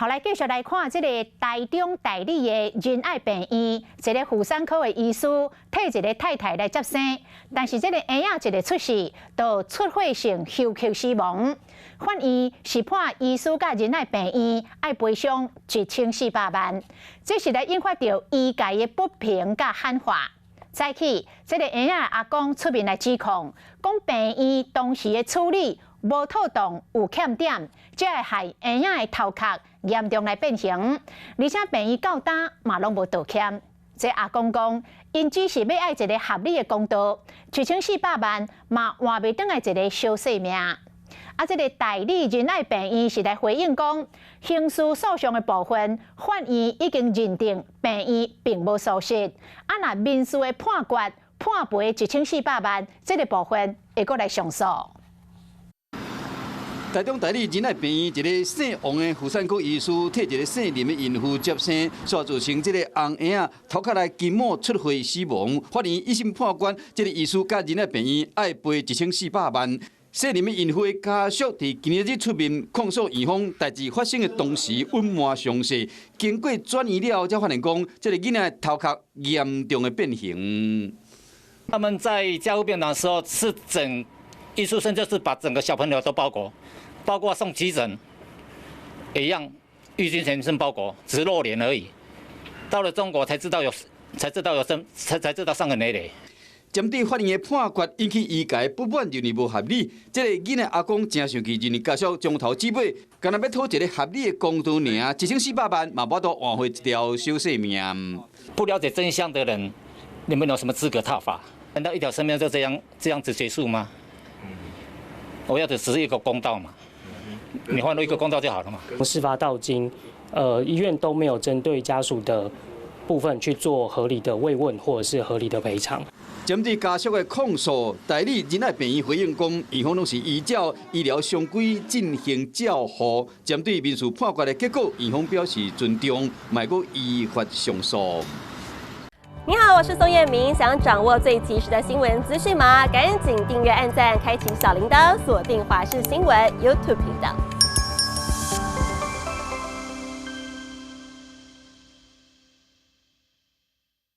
來繼續來看這个台中大里的仁愛病院，一个婦產科的醫師替一个太太來接生，但是這个嬰仔一个出世，就出血性休克死亡。法院是判醫師佮仁愛病院愛賠償1400萬，這是來引發著醫界的不平佮喊話。早起，這个嬰仔阿公出面來指控，講病院當時的處理無妥當，有欠點，才會害嬰仔的頭殼嚴重來變形，而且病院到今嘛攏無道歉。這阿公講，𪜶只是欲愛一个合理的公道，1400萬嘛換袂轉來一个小細命。啊，這个大里仁愛病院是來回應講，刑事訴訟的部分，法院已經認定病院並無疏失。啊，若民事的判決判賠1400萬，這个部分會閣來上訴。台中大里仁愛病院一个姓王的婦產科醫師替一个姓林的孕婦接生，煞造成這个紅嬰仔頭殼內筋膜出血死亡。法院一審判決，這个醫師佮仁愛病院愛賠1400萬。姓林的孕婦的家屬佇今仔日出面控訴院方，代誌發生的當時隱瞞傷勢，經過轉移了後，才發現講這个囡仔頭殼嚴重的變形。他們在加護病房的時候，是整一出生就是把整個小朋友都包裹，包括送急診，一樣，浴巾全身包裹，只露臉而已。到了中國才知道有，才知道有生，才知道傷痕累累。針對法院的判決引起醫界不滿，認為無合理。這个囡仔阿公誠生氣，認為家屬從頭至尾，干焦欲討一个合理的公道爾，1400萬嘛無法度換回一條小細命。不了解真相的人，你們有什麼資格撻伐？難道一條生命就這樣子結束嗎？我要的只是一個公道嘛，你還我一個公道就好了嘛。事發到今，醫院都沒有針對家屬的部分去做合理的慰問或者是合理的賠償。針對家屬的控訴，大里仁愛病院回應講，院方攏是依照醫療常規進行照護。針對民事判決的結果，院方表示尊重，嘛會依法上訴。你好，我是宋燕明，想掌握最及時的新聞資訊嗎？趕緊訂閱、按讚、開啟小鈴鐺，鎖定華視新聞 YouTube 頻道。